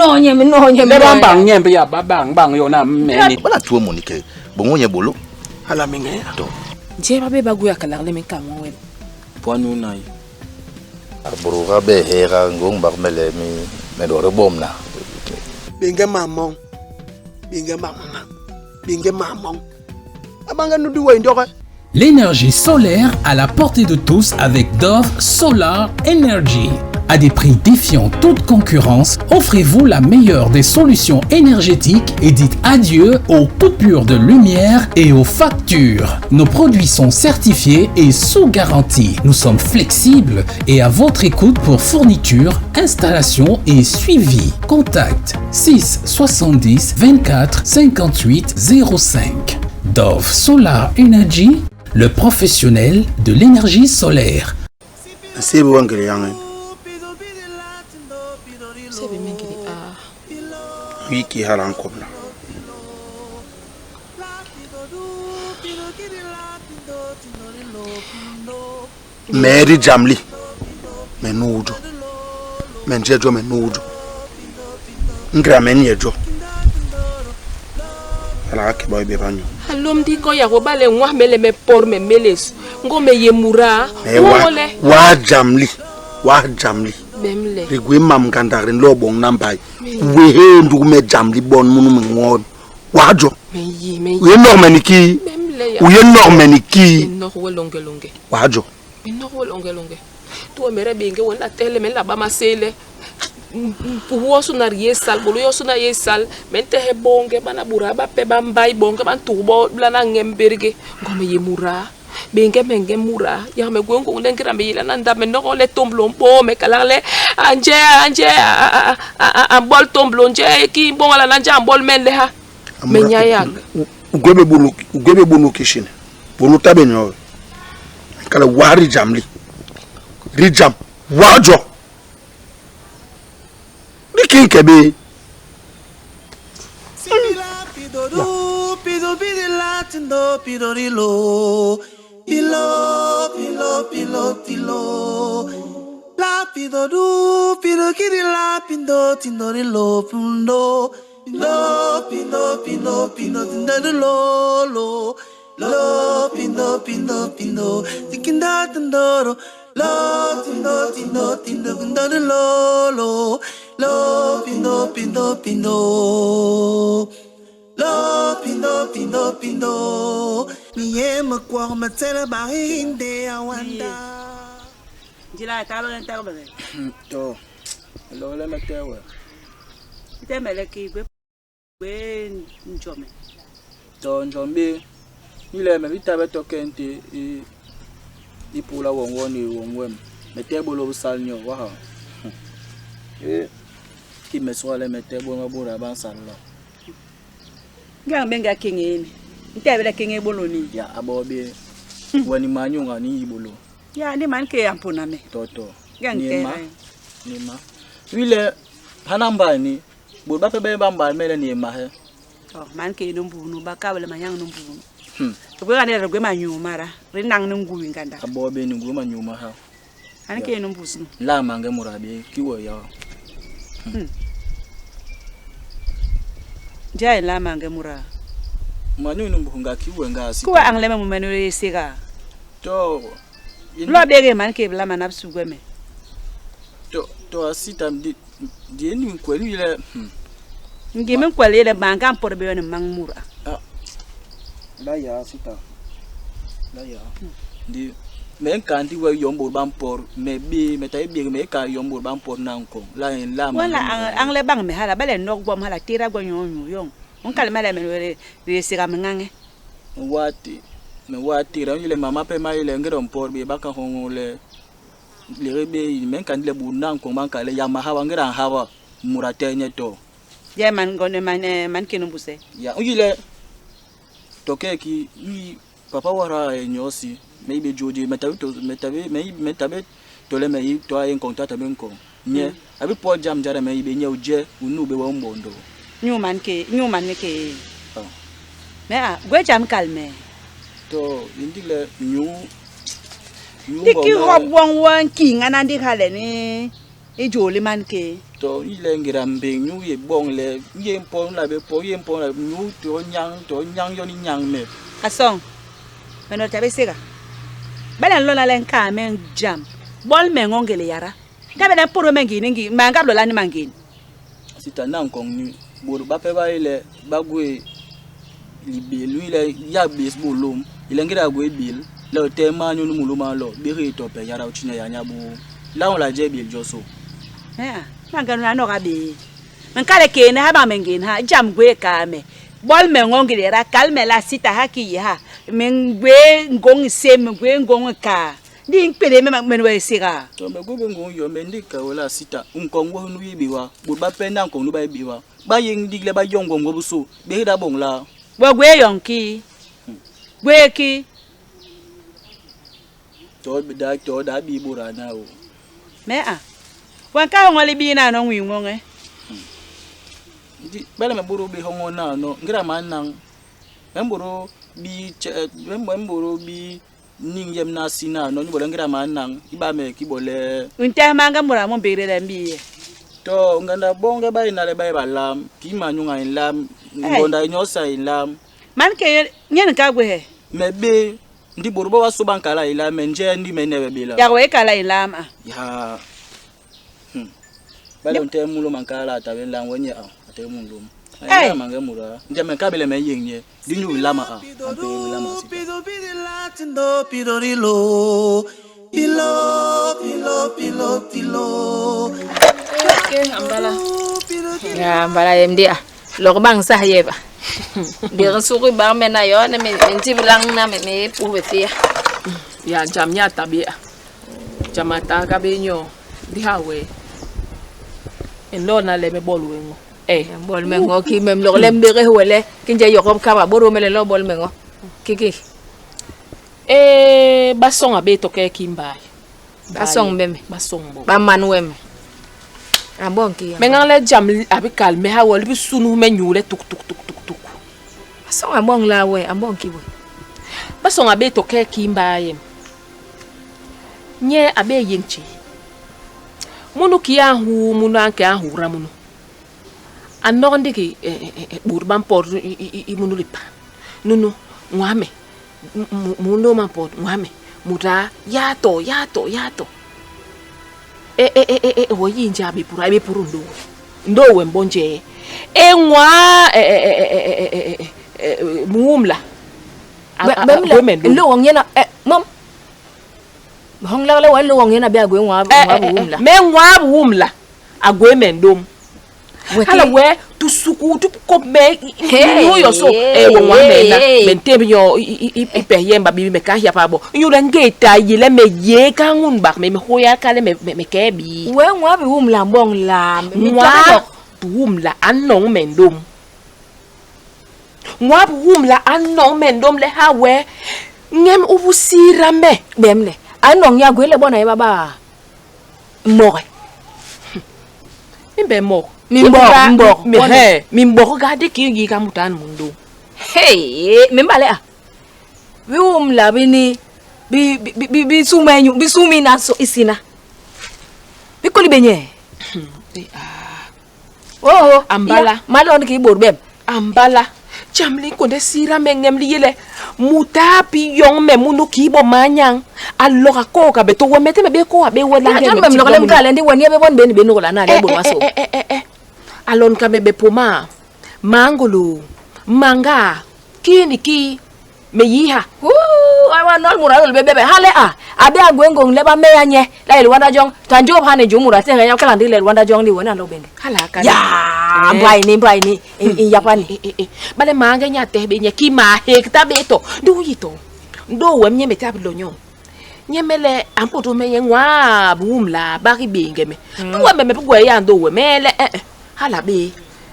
No nye me no nye me. Le ba bang nye ya ba bang bang yo na me ni. Bala tuo mo ni ke bongo nye bolo. Hala me nge. To. Nje ba be ba guya kalak le me ka mo wem. Poanu nai. Buruga be hera ngong bak mele mi me do re bom na. Binge mamong. Binge mamong. Binge mamong. Abanga nu di way ndoxe. L'énergie solaire à la portée de tous avec Dove Solar Energy. À des prix défiant toute concurrence, offrez-vous la meilleure des solutions énergétiques et dites adieu aux coupures de lumière et aux factures. Nos produits sont certifiés et sous garantie. Nous sommes flexibles et à votre écoute pour fourniture, installation et suivi. Contact 6 70 24 58 05. Dove Solar Energy, le professionnel de l'énergie solaire. Sebe wa ngele yang Sebe mengele a. Wiki hala nkobla. Me ri jamli. Me nujo. Me njejo me nujo. Ngra me nyejo. Hala ake boy be banyo. Alom di ko ya go bale nwa mele me por me meles. Ngo me yemura. Me wa wa jamli. Wa jamli. Bemle. Ri gwe mam gandar ri lo bong nambai. We he ndu me jamli bon munu me ngon. Wa jo. Me yi me yi. Uye nor me niki. Bemle ya. Uye nor me niki. Me nor we longe longe. Wa jo. Me nor we longe longe. Tu mere benge wona tele me la ba masele. Puhu na ye sal bolo yo na ye sal mente he bonge bana bura ba pe ba mbai bonge ban tubo blana ngemberge ngome ye mura benge menge mura ya me gwengo lengira me yila nanda me no le tomblo bo me kala le anje anje a bol tomblo nje ki bon ala nanje ambol men le ha me nyaya Ugwebe bulu ugwebe bulu kishine. Bulu tabe nyo. Kala wari jamli. Rijam wajo. Riki kebe. Njila ta ba ta ba. To. Lo le me tewe. Te mele ki gbe gbe njome. To njombe. Ile me bita be to kente i i pula wongo ni wongwem. Me te bolo sal nyo wa ha. Eh. Ki me so le me te bo ma bura ban sal lo. Nga menga kenge ni. Nte bele kenge bolo ni. Ya abobe. Wani manyunga ni ibolo. Ya ni man ke ampona me. To to. Nga Ni nte. ma. Ni ma. Wile hanamba ni. Bo ba pe be ba mba mele ni ma he. To man ke no mbunu ba ka bele manyang no mbunu. Gwe ka ne gwe manyu mara. Ri nang no nguwi nganda. Abobe ni nguma nyuma ha. Ani ke no mbusu. La mange murabe ki wo ya. Nja la mange mura. Manyu ni mbuhunga ki wo nga si. Kuwa ang leme mu menu ye sega. To. Lo bege man ke bla man absu gwe me. To to asita di di ni kweli ile. Ngi men kwele le banga mpor be ne mang mura. La ya sita. La ya. Di me kan di we yombo ban por me bi me tay bi me ka yombo ban por nan ko. La en la Wala ang ang le bang me hala bale nok bom hala tira gwa nyo nyo yong. On kale mele me le le sega me ngange. Wati me wati ra ile mama pe ma ile ngero por bi ba ka hongo le le rebe me kan le bu nan ko man ka le ya ma hawa ngera hawa murate nye to. Je man gone man man ke no buse. Ya ile toke ki i papa wara e nyosi me ibe jodi me tabi to me tabi me me tabi to le me i to ayen contact be nko nye abi po jam jara me ibe nye uje unu be wa mbondo Nyu man ke nyu man ne ke. Ah. Me a gwe jam kalme. To indile nyu nyu Di ki rob won won ki ngana di hale ni. E joli man ke. To i le ngéda mbéñ nyu yé boñ le u yé mpot u nla bé pot, u yé mpot u nla bé nyu to nyañ to nyañ yon i nyañ me. A soñ, me nol ta bé séga. Bale a nlona le nkaa me jam, bol me ngôñ ngélé yada. Ta bé le mpot wé me ngii ni ngii, mañge a bi lola ni mangén. Sita na nkoñ ni bôt bape ba yé le ba gwé libél ni le yak bés bôlôm i le ngéda a gwé bél le u tehe man nu munlôm a nlo bégé to pe yada u ti nye yak nya bo la u nla je bél josô. Aa, mañge nu a noga bé. Me nkal le kee ni ha bañ me ngén ha, jam gwé kaa me. Bol me ngôñ ngélé yada, kal me le a sita ha kii ha, me gwé ngôñ i sem, me gwé ngôñ i kaa. Ndi i nkpédé me me ni we séga. To me gwé bé ngôñ yo, me ndik kal we le a sita, nkoñ wés nu u yé béba, bôt ba pénda nkoñ nu ba yé béba. Ba yéñ ndik le ba yoñ gwom gwobisô, bés d'a boñ laa? We gwé yoñ kii? Gwé kii? To da to da bii bôda na o. Me a. We nka hoñol i bii nano nwii nwoñ e? Ndi bale me bôdôl bé hoñol nano, ngéda m'a nañ, me mbôdôl bii me mbôdôl bii Niñ yem na si na no ni bole ngéda ma nañ iba me ki bole. U ntehe mañge muda mu mbégdé le mbii. To nganda boñge ba yé na le ba yé balam, kii manyuñ a yé nlam, ngonda i nyôsa a yé nlam. Man ke nyen nka gwéhe. Me bé, ndi bôt bobasô ba nkal a yé lam, me njee ndi me neebe bé lam. Yak we i kal a yé nlam a. Ya. Bale u ntehe munlôm a nkal a ta bé nlam, we nye a, a ta bé munlôm. A yé mañge muda, ndi me nkal bé le me yéñ nye. Di nyu bilama a, a mpéé bilama a sita. Ya mbala yem dia. Lok bang sah yeba. Bir suki bang me na yo ne me nti bilang na me me pu be tia. Ya jam nya tabia. Jam ata ka be nyo. Ndi ha we. En lo na le me bol we ngo. Eh, bol me ngo ki mem lok lem bere wele kinje yokob kaba boro mele lo bol me ngo. Kiki. Eh, basong abe toke kimbai. Basong beme. Basong bo. Ba man wem. A bon ki. Me ngang le jam abi kal me ha wol bi sunu me nyule tuk tuk tuk tuk tuk. Basong a bon la we, a bon ki we. Basong abe toke kimbai. Nye abe yengchi. Munu ki a hu munu anke a hura munu. A nok ndik bôt ba mpot i munu lipan nunu nwaa me munlôm a mpot nwaa me muda ya to ya to ya to e e e e e wo yi nje a be puru a be puru ndo ndo we mbo nje e nwaa e e e e e e muumla a ndo wong yena e mom hong la le wa lo wong yena be a gwe nwaa nwaa buumla me nwaa buumla a gwé me ndôm hala we tu suku tu kop me nyu yo so e wo nwa me na me ntemb nyo i pe yemba bi me ka hiapa bo nyu le ngeta yi le me ye ka ngun bak me me hoya ka le me me ke bi we nwa bi wum la mbong la nwa bi wum la anong me ndôm nwa bi wum la anong me ndôm le ha we ngem u busira me bemle anong ya gwele bona ye baba Mboge. Mimbe mok. Mimbok, mbok. Mi he, mimbok ga de ki yi ka mutan mundo. Hey, mimbale a. Bi umla bini bi bi bi bi sumenyu, bi sumina so isina. Bi koli benye. Oh, Ambala. Malon ki bor bem. Ambala. Jam li konde sira me ngem li yele. Muta pi yong me munu ki bo manyang. Aloka ko ka beto we mete me be ko be we la Jon mem lokalem kale ndi woni be bon ben be nugola na le bor waso. Eh eh eh eh. Alon ka me be poma. Mangolo. Manga. Kini ki. Me yiha. Wuu, awa nol mura lol be bebe hale a. Abe agwe ngong le ba me ya nye. La el wanda jong. Tanjo hane jo mura te ya kala ndi le wanda jong li wona lo benge. Hala ka. Ya, mbai ni mbai ni in yapani. Eh eh eh. Bale manga nya te be nye ki ma hekta be to. Ndu yito. Ndo wem nye me tab lo nyo. Nye mele ampoto me ye ngwa bumla ba ki benge me. Ndu wem me pugwe ya ndo wem mele eh eh. Hala be.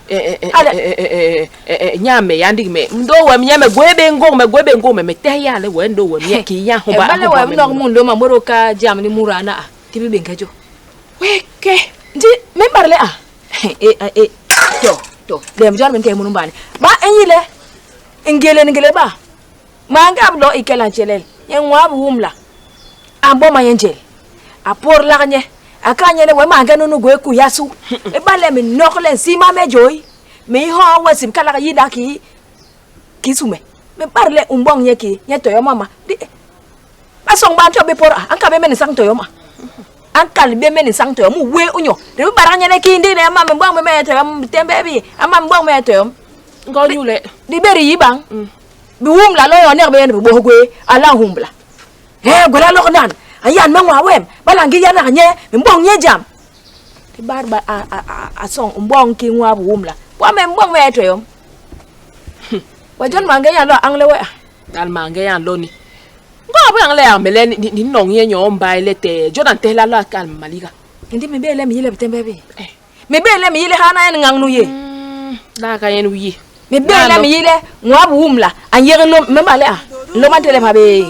Eh eh eh eh nya me ya ndig me. Ndo wem nye me gwebe ngong me gwebe ngong me me te ya le we ndo wem nye ki ya ho ba. Bale wem nok mun do ma moro ka jam ni mura na a. Tibi benge jo. Weke. Ndi me barle a. Eh eh to to. Dem jon men te munu mbane. Ba enyile. Ngele ngele ba. Manga blo ikela chelel. Ye ngwa bu umla. Ambo ma yenjel. A por la nye. A kal nye le, We mañge nunu gwé kuya su. Ibale me nok le nsima me jôi, me yi hoo wés i kalak yida kii kii su me. Me bat le, U mboñ nye kii? Nye to yom a ma. Ndi basoñ ba ntop bé pot a nkal bé me ni nsañ to yom a. A nkal bé me ni nsañ to yom. U wé u nyo. Di bi badak nye le kii ndi le a ma me mboñ bé me to yom bitembee bi, a ma me mboñ me to yom. Ngo inyule. Di bé di yi bañ. Biwumla lo yo nek bé ni biboh gwé, a la humbla. Hee gwela lok nan, a yan me ngwa wem, bala ngi yanak nye, me mboñ nye jam. Di bar ba a a a a song mboñ ki ngwa biwumla. Wa me mboñ me to yom. Wa jon mange yan lo angle we a. Dal mange yan lo ni. Ngo bo angle yang mele ni ni nong ye nyo mbai le te jon an tehla lo akal maliga. Ndi me be le mi yile bitembe bi. Me bé le me yi le hana yen ngañ nu yé. La ka yen u yé. Me bé le me yi le nwaa bu wumla a nyég nlôm me mba le a nlôm a ntelep ha bé.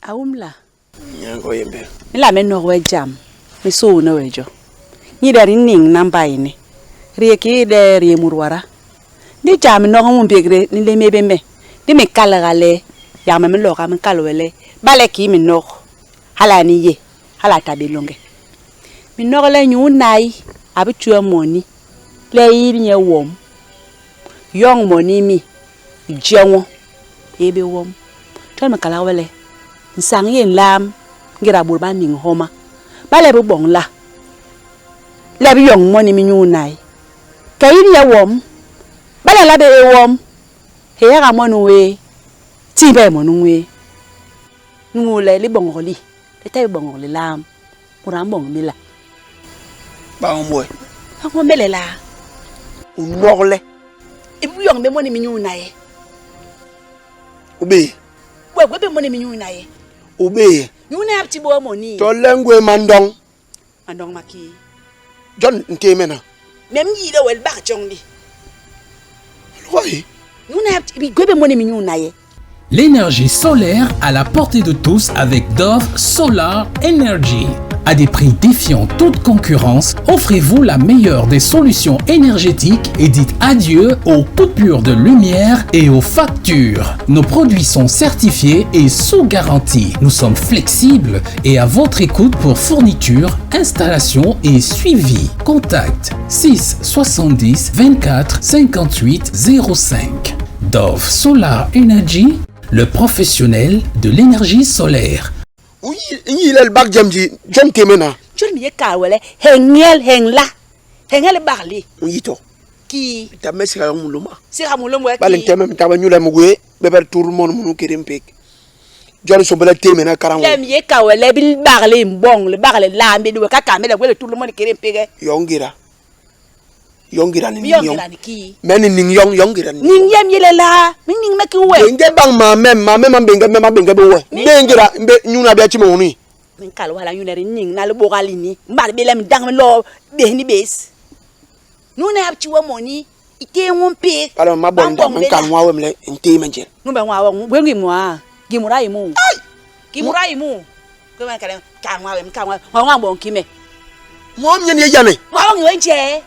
Awumla. Mi la me nok we jam mi sune we jo. Nyi de ri ning na mbai ni. Ri ki de ri murwara. Ndi jam mi nok mu mbegre ni le mebe me. Ndi mi kalga le yak me mi loga mi kal we le bale ki mi nok hala ni ye. Hala a ta bé loñge. Mi nok le nyuu nai a bi tjôô moni le i yil nye wom. Yoñ moni mi, je nwo, i yé bé wom. Jon mi kalak we le, nsañ i yé nlam ngéda bôt ba niñ homa. Ba le bi boñ la le bi yoñ moni mi nyuu nai, ke yil nye wom. Ba le la bé é wom, héyaga moni wé, timbhe moni nwé. Inyule liboñok li, li ta bé boñok lilam, mut a mboñ bé la. Ba ñom we. Ba ñom me lelaa? U nok le. I bi yoñ bé moni mi nyuu na ye. U bé. We gwé bé moni mi nyuu na ye. U bé. Nyuu na yap ti bo moni. Tole ngwé mandoñ. Mandoñ ma kii? Jon ntéé me na. Me m'yi le we libak joñ li. Loi. Nyuu na yap ti bi gwé bé moni mi nyuu na ye. L'énergie solaire à la portée de tous avec Dove Solar Energy. À des prix défiant toute concurrence, offrez-vous la meilleure des solutions énergétiques et dites adieu aux coupures de lumière et aux factures. Nos produits sont certifiés et sous garantie. Nous sommes flexibles et à votre écoute pour fourniture, installation et suivi. Contact 6 70 24 58 05. Dove Solar Energy, le professionnel de l'énergie solaire. U yi le libak jem ji jon teme na. Jon mi ye kal we le, Heñel, heñla, heñel libak li. U yi to. Kii? Mi ta me siga yoñ munlôm a. Siga munlôm wee kii? Bale nteme mi tagbe nyule mi gwé bé be tur mon munu kédé mpék. Jon nsômbôl le témé na karañ Le mi ye kal we le bi libak li mboñ libak li lam bi we ka kal me le gwé le tur li mon kédé mpék. Yoñ ngéda. Yoñ ngéda ni Mi niñ yoñ yoñ. ngéda ni kii? Me ni niñ yoñ, yoñ ngéda ni Niñ yem yé lelaa? Mi niñ me ki we? Béñge bañ maa mem, maa mem ma mbéñge me, ma béñge bé we. Mbe ngéda mbe nyuna bia ti me honi. Mi nkal we hala inyule di niñ na libôga lini, mbat bé le mindañ mi loo bés ni bés. Nuna yap ti we moni i téé nwo mpék. Bale ma Ba bon ndak mboñ me bé nkal la. nwaa wem le ntéé me njel. Numbe nwaa woñ? Gwé ngim nwaa? Ngim muda i mu? Ngim muda i mu? Gwé me nkal le nkal nwaa wem, nkal nwaa wem. Nwaa woñ a mboñ ki me? Nwaa wem nyen yé yane. Nwaa woñ we njee?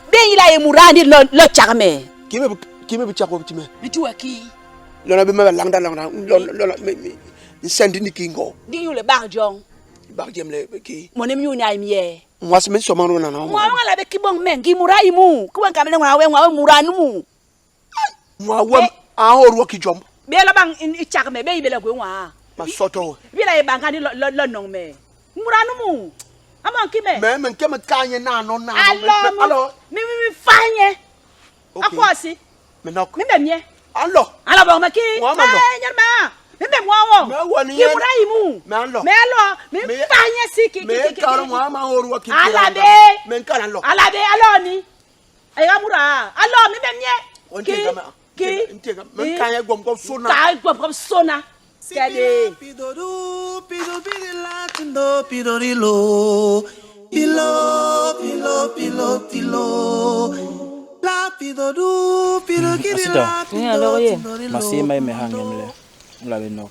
Bé yila i muda ndi lo lo tjak me. Kii me bi kii me bi tjak we bi ti me? Bi ti we kii? Lona bi me ba langda langda lona me me nsendi ni kii ngoo. Ndi inyule bak joñ. Bak jem le kii? Moni mi nyuu ni ye. Nwas me nsoma ro nana. Nwaa woñ a la bé ki boñ me ngim muda i mu. Ki we nkal me le nwaa wem nwaa wem muda nu mu. Nwaa wem a nhoo ro ki jomb. Bé lo bañ i tjak me, bé yi bé le gwé nwaa. Ma soto we. Bi la ye bañga ni lo lo noñ me. Muda nu mu. A mboñ ki me? Me me nke me ka nye nano nano. Alo Alo. mi mi mi fa nye. A kwasi. Me nok. Mi mbem nye. Alo. Alo boñ me ki? Nwaa ma lo. Eh, nyer ma. Mi mbem nwaa woñ. Me wo ni Ki muda i mu. Me alo. Me alo. Mi fa nye si ki ki Me ki ki. ka nwaa ma hoo ro ki. Ala be. Me nkala lo. Ala be alo ni. Ay mura. Alo mi mbem nye. Ki Ki ki. Me ka nye gwom gwom sona. Ka gwom gwom sona. Kede. Asita, Ni alors ye. maséé ma yé me ha ñem le, u la bé nok.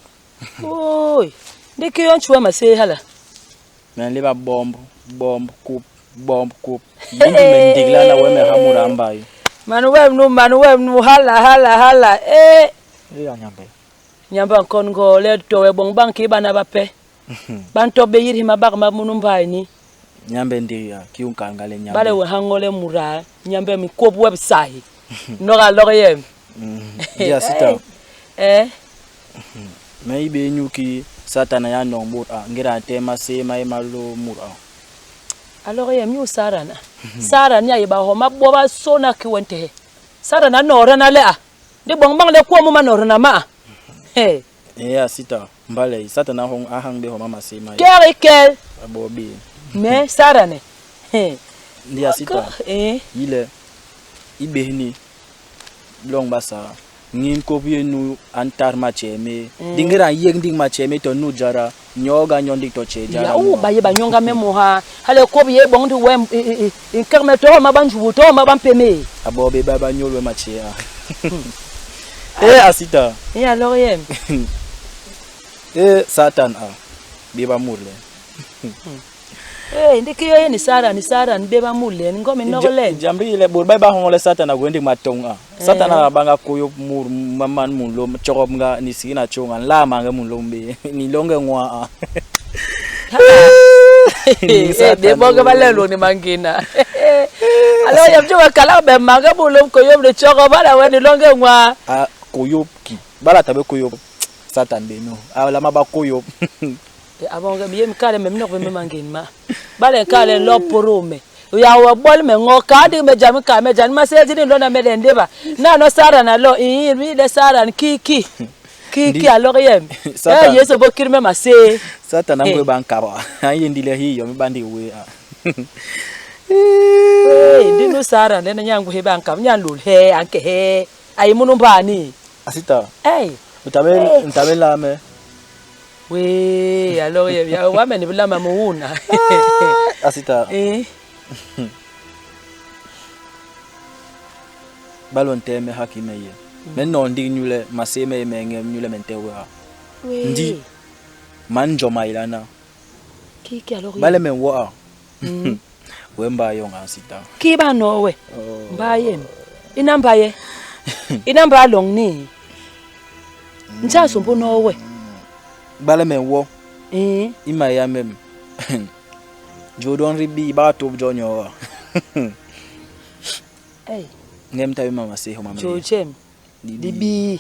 Oi, ndi ki yon chua maséé hala. Me nléba bomb, bomb, kup, bomb, kup. Ndi ndi me ndeglana wee me ha mut a mbai. Man wem nu, man wem nu, hala, hala, hala. Eh, Eh, a Nyambe. Nyambe a nkon ngoo le to we boñ bañ kii bana bape. Ba ntop bé yit hi mabak map munu mbai ni. Nyambe ndi ya, kii u nkal nga le Nyambe. Bale we ha ngoo le muda, Nyambe mi kôp we bisai. Noga lok yem. Ndi a sita. Eh. Me yi bé inyuki Satan a yé a noñ bôt a, ngéda a ntehe maséé ma yé ma loo mut a. A lok yem, inyu Satan a. Satan nye a yé bahoma bobasôna kii we ntehe. Satan a noodana le a. Ndi boñ bañ le kwo mu manoodana ma. He. Ee, a sita, mbale i, Satan a hoñ, a hañ bé homa maséé ma yé. Kel i kel. A bôô bé. Me, Satan e. He. Ndi a sita, Ee. yi le, i béhni, loñ Basaa, ngim kôp yé nu a ntat matjee mé. Ndi ngéda a nyék ndik matjee mé to nu jada, nyoo ga nyo ndik to tjee jada Ya, mu. u, ba yé ba nyôñga me mu ha. Hala kôp yé boñ ndi wem, i, i, i, i nkek me to homa ba njubu, to homa ba mpémé. A bôô bé ba ba nyôl we matjee a. Eh, a sita. Ya, lok yem. Eh, Satan a, béba mut le. Eh, ndi ki yo yé ni Satan, ni Satan béba mut len, ngo mi nok len. Jam li le bôt ba ba hoñol le Satan a gwé ndik matoñ a. Satan a banga koyop mut man munlôm tjogop nga ni sigina tjôñ a nla mañge munlôm bé ni loñge nwaa a. Eh, be bonge ba lelo ni mangina. Alo yam jo kala be mañge munlôm koyop ni tjogop hala we ni loñge nwaa. A koyop ki bala ta bé koyop Satan bé no. A lama ba koyop. A bonge mi yem kale me nok be me mangin ma. Bale kale lo poro me. Ya wa bol me ngo ka di me jam ka me jan ma se di lona me den deba. Na no sara na lo i mi de sara ki ki. Ki ki alo yem. Satan. Eh yeso bo kirme ma se. Satan a ngwé ba nkaba. A yé ndi le hi yo mi bandi we a. Eh ndi no sara ne nyangu he ba nkaba nyan lul he anke he. Ay munu mbani. Asita. Eh. Utabe ntabe la me. We alo yem ya wa me ni bilama muuna. Asita. Eh. Balo nte me haki me ye. Me no ndi nyule maséé me me ngem nyule me nte we a. Ndi man njoma ilana. Ki ki alo yem. Bale me wo a. We mba yong asita. Ki ba no we. Mba yem. Ina mba ye. Ina mba long ni. Ncha sombo no we. Bale me wo. Eh. Ima ya mem. Jodon ribi ba top jonyo wa. Eh. Ngem tabe mama se homa me. Jo jem. Libi.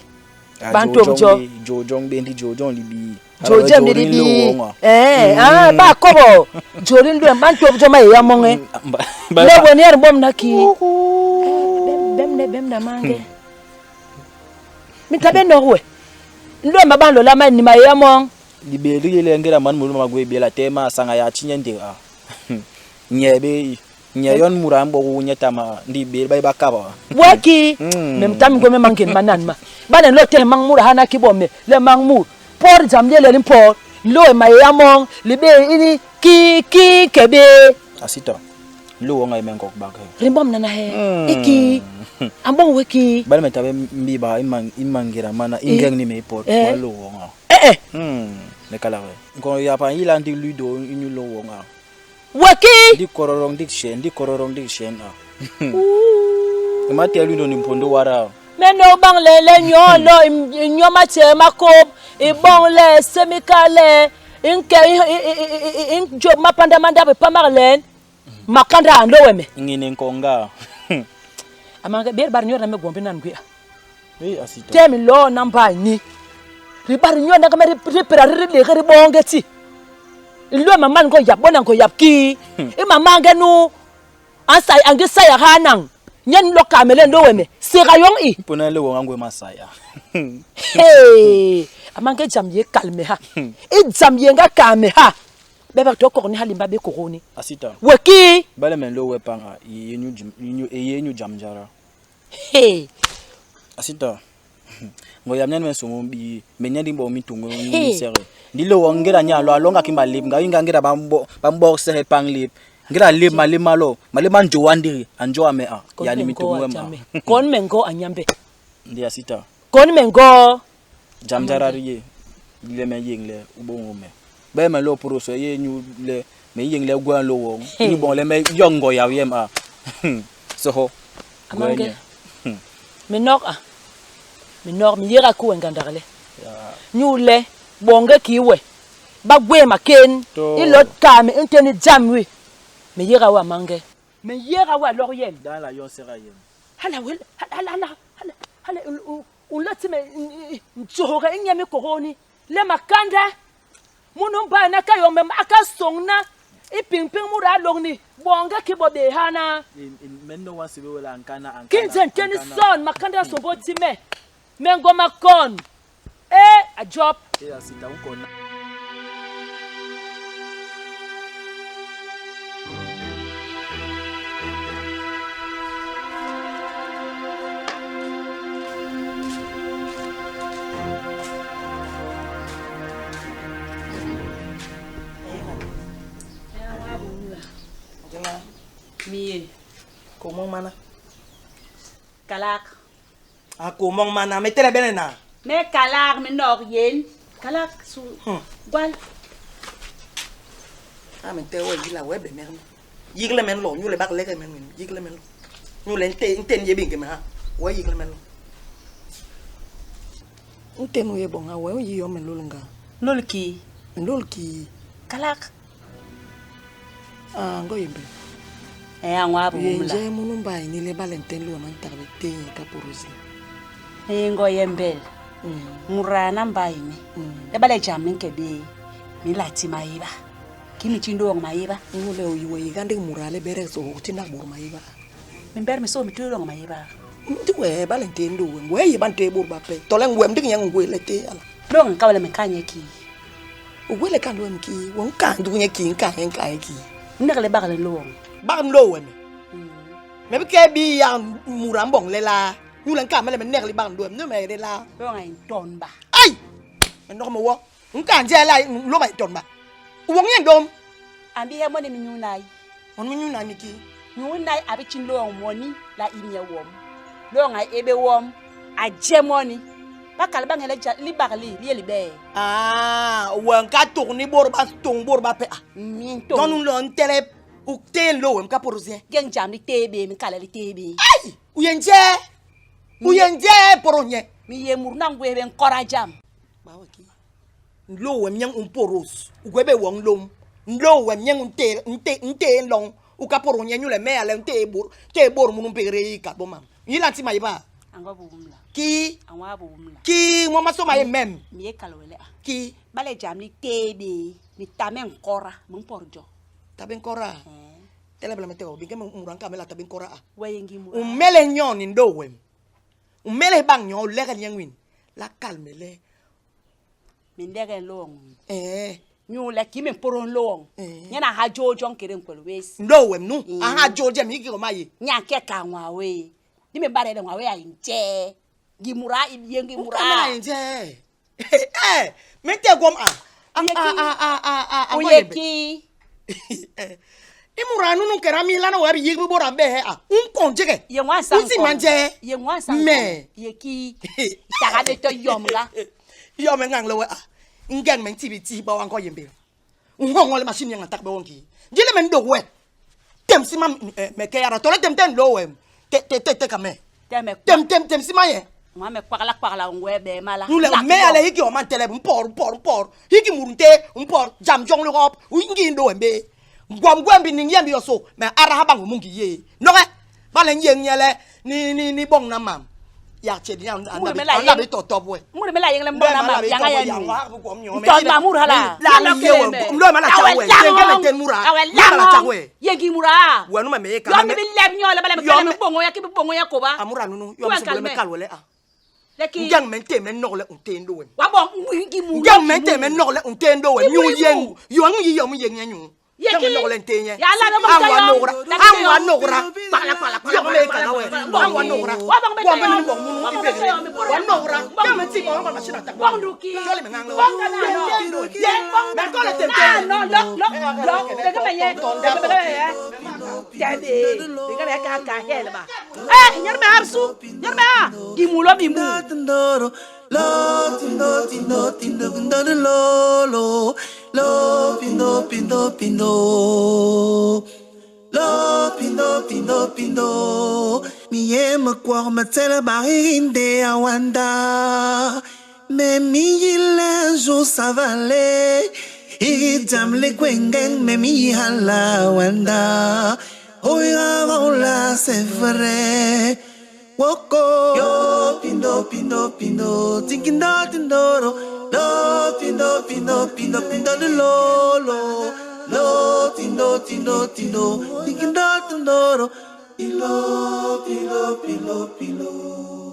Ah, Ban top jo. Jo jong be ndi jo jong libi. Jo jem di libi. Eh, ah ba kobo. Jo rin do ban top jo ma ya monge. Le woni er bom na ki. Bem bem ne bem na mange. Mi tabe no we. Ndo ma ban lo la ma ni ma ya mong. Libe li le ngera man mulu ma gwe bela tema sanga ya chinye ndi a. Nye be nye yon mura mbo ku nye tama ndi be ba ba kaba. Waki. Mem tam go me mangen manan ma. Bane lo te mang mura hana ki bome le mang mu. Por jam le le por. Lo ma ya mong libe ini ki ki kebe. Asita. Lo wonga imen kok bak. Rimbom nana he. Iki. Ambong weki. Bale me tabe mbi ba imang imangira mana ingeng ni me pot Eh. wa lo wonga. Eh eh. Me kala we. Ngo ya pa ila ndi ludo inyu lo wonga. Weki. Ndi kororong ndi shen ndi kororong ndi shen a. Ima te ludo ni mpondo wara. Me no bang le le nyo lo nyo ma che ma kop. I bong le semika le. Inke in job ma panda manda be pamar len. Makanda ando weme. Ngine nkonga. Amanga ber bar nyo na me gombe nan gwe. Eh asita. Temi lo na mba ni. Ri bar nyo na me ri pera ri le ri bonge ti. Lo mama ngo yap bona ngo yap ki. I mama nge nu ansa ange saya hanang. Nyen lo kamele ndo weme. Sera yong i. Mpona le wonga ngwe masaya. Hey, amange jam ye kalme ha. I jam ye nga kalme ha. Bebe to ko ni halimba be ko ni. Asita. Weki. Bale men lo we panga ye nyu nyu ye nyu jam jara. Hey. Asita. Ngo yam nyen men somo bi men nyen bo mi tungo ni sere. Ndi lo wonga ngira nya lo alonga ki malip nga inga ngira bambo bambo sere pang lip. Ngéda lép malép ma lo, malép ma njôwa ndigi, a njôwa me a, yani mi tuk wem a. Kon me ngoo a Nyambe. Ndi a sita. Kon me ngoo. Jam jada li yé le me yéñ le u boñ me. Bé me lo pôdôs we yé inyu le me yéñ le u gwéha nlô woñ, inyu boñ le me yoñ ngoo yap yem a. Soho, gwéha nye. Me nok a, me nok, me yéga ki we ngandak le. Inyu le boñge kii we, ba gwé makénd i lot kaa me ntén i jam wi. Me yéga we a mañge. Me yéga we a lok yem. Hala we, hala, hala, hala, hala, u nla ti me njohge i ñem i kôgôô ni le makanda munu mbai na ka yoñ me a ka sôñ na i piñpiñ muda a lôk ni boñge ki bo bé hana. Kinje ntén son makanda a sômbôl ti me, me ngwo makon. Eh, a Djob! Miye. Komong mana. Kalak. A komong mana me tele bene na. Me kalak me nok yen. Kalak su gwal. A me te we yila we be mer. Yigle men lo nyule bak lege men yigle men lo. Nyule nte nte ye binge me ha. We yigle men lo. Nte nu ye bonga we yi yo men lol nga. Lol ki. Lol ki. Kalak. Ah ngo yembe. Eh angwa bu mla. Yenje munu mbai ni le balenten lo man tarbe te ka porosi. Eh ngo yembel. Murana mbai ni. Le bale jam ni kebe. Mi lati maiba. Kimi chindo ngoma maiba. Ngule uyiwe yikande murale bere so utina bur maiba. Mimber mi so mi tulo ngoma maiba. Ndi we balenten do we we yiban te bur ba pe. Tole ngwe ndi nyang ngwe le te ala. Lo ngikawele mekanye ki. Ugwele kan lo mki, won kan du nye ki nka nka ki. Ndekele bagale lo. Bag lo we me. Me bi ke bi ya murambong le la. Nyule nka mele me nekli bag lo me me le la. Lo ngai ton ba. Ai! Me ndok mo wo. Nka nje la lo ba ton ba. Won nyen dom. Ambi he moni mi nyunai. Mon mi nyunai mi ki. Nyunai abi chin lo moni la imye wom. Lo ngai ebe wom. A je moni. Bakal bangele li bagli li li be. Ah, won ka tourner bor ba tong bor ba pe a. Mi tong. Don lo ntele u te lo wem ka porosien. Geng jam li tebe mi kala li tebe. Ai, u yenje. U yenje poronye. Mi ye murna ngwe ben kora jam. Ba wa ki. Lo wem nyang un poros. U gwebe wong lom. Lo wem nyang un te nte nte long. U ka poronye nyule me ale nte bor te bor munu pegre ka bo mam. Yila ti maiba. Angwa bumla. Ki Angwa bumla. ki mama so ma ye mem. Mi ye kalwele a. Ki Bale jam li tebe mi tame nkora mun porjo. taben kora. Tele bla meteo binge muranka mela taben kora a. Wayengi mu. Umele nyon ni ndo wem. Umele bang nyon lege nyangwin. La calme le. Mi ndege long. Eh. Nyula ki me poron long. Nyana ha jojo nkere nkwel wesi. Ndo wem nu. Aha joje mi ki ma ye. Nya ke ka nwa we. Ni me bare nwa we a nje. Gimura ibiye gimura. Kamera nje. Eh, me te gwom a. A a a a a a. Oyeki. Imura nunu kera mi lana wa bi yigbi bora be he a. Un kon jege. Ye nwa san. Usi manje. Ye nwa san. Me. Ye ki. Taga be to yomga. Yo me ngang le we a. Ngeng men tibi ti ba wan ko yembe. Ngong ngole machine yang attack be wonki. Jile men do we. Tem si ma me ke yara tole tem tem lo we. Te te te te kame. Tem tem tem tem si ma ye. Nwa me kwagla kwagla ngwe be mala. Nule me ale hiki o man tele mpor mpor mpor. Hiki murunte mpor jam jong le hop. Ngi ndo embe. Ngwam gwam bi ning yembi yoso me ara ha bangu mungi ye. Noke ba le nyeng nyele ni ni ni bong na mam. Ya che di an an bi to to we. Mure me la yeng le mbona mam yanga ya ni. Nton ma mur hala. La la ye we. Ndo ma la cha we. Yenge me ten mura. La la cha we. Yengi mura. We nu me me ka me. Yo me leb nyo le ba le me bongo ya ki bongo ya ko ba. Amura nunu yo me so me kalwele a. Leki. Ngang men te men nogle un te ndo we. Wa bon ngi mu. Ngang men te men nogle un te ndo we. Nyu yeng. Yo ngi yo mu yeng nyu. Yeki. Ngang nogle te nye. Ya la no Angwa nogra. Angwa nogra. Pala pala pala. Yo me ka we. Angwa nogra. Wa bong be Wa men bong munu ibe. Wa nogra. Ngang men ti bo ma machine attack. Bong duki. Yo le me ngang le. Bong kana no. Ye bong Ah non, lok, lok, lok, leke me nye, leke me nye. Tebe, leke me ka ka hel ba. Eh, nyer me harsu, nyer me ha. Gimulo bimu. Lo, tindo, tindo, tindo, tindo, lo, lo, lo, pindo, pindo, pindo. Lo, pindo, pindo, pindo. Mi yema kwa matela barinde awanda. Mais mi un jour ça va aller. Iridam le kwengeng, mais mi hala wanda. Oira là, c'est vrai. Woko yo pindo pindo pindo tinkindo tindoro lo pindo pindo pindo pindo lo lo lo tindo tindo tindo tinkindo tindoro pilo pilo pilo pilo.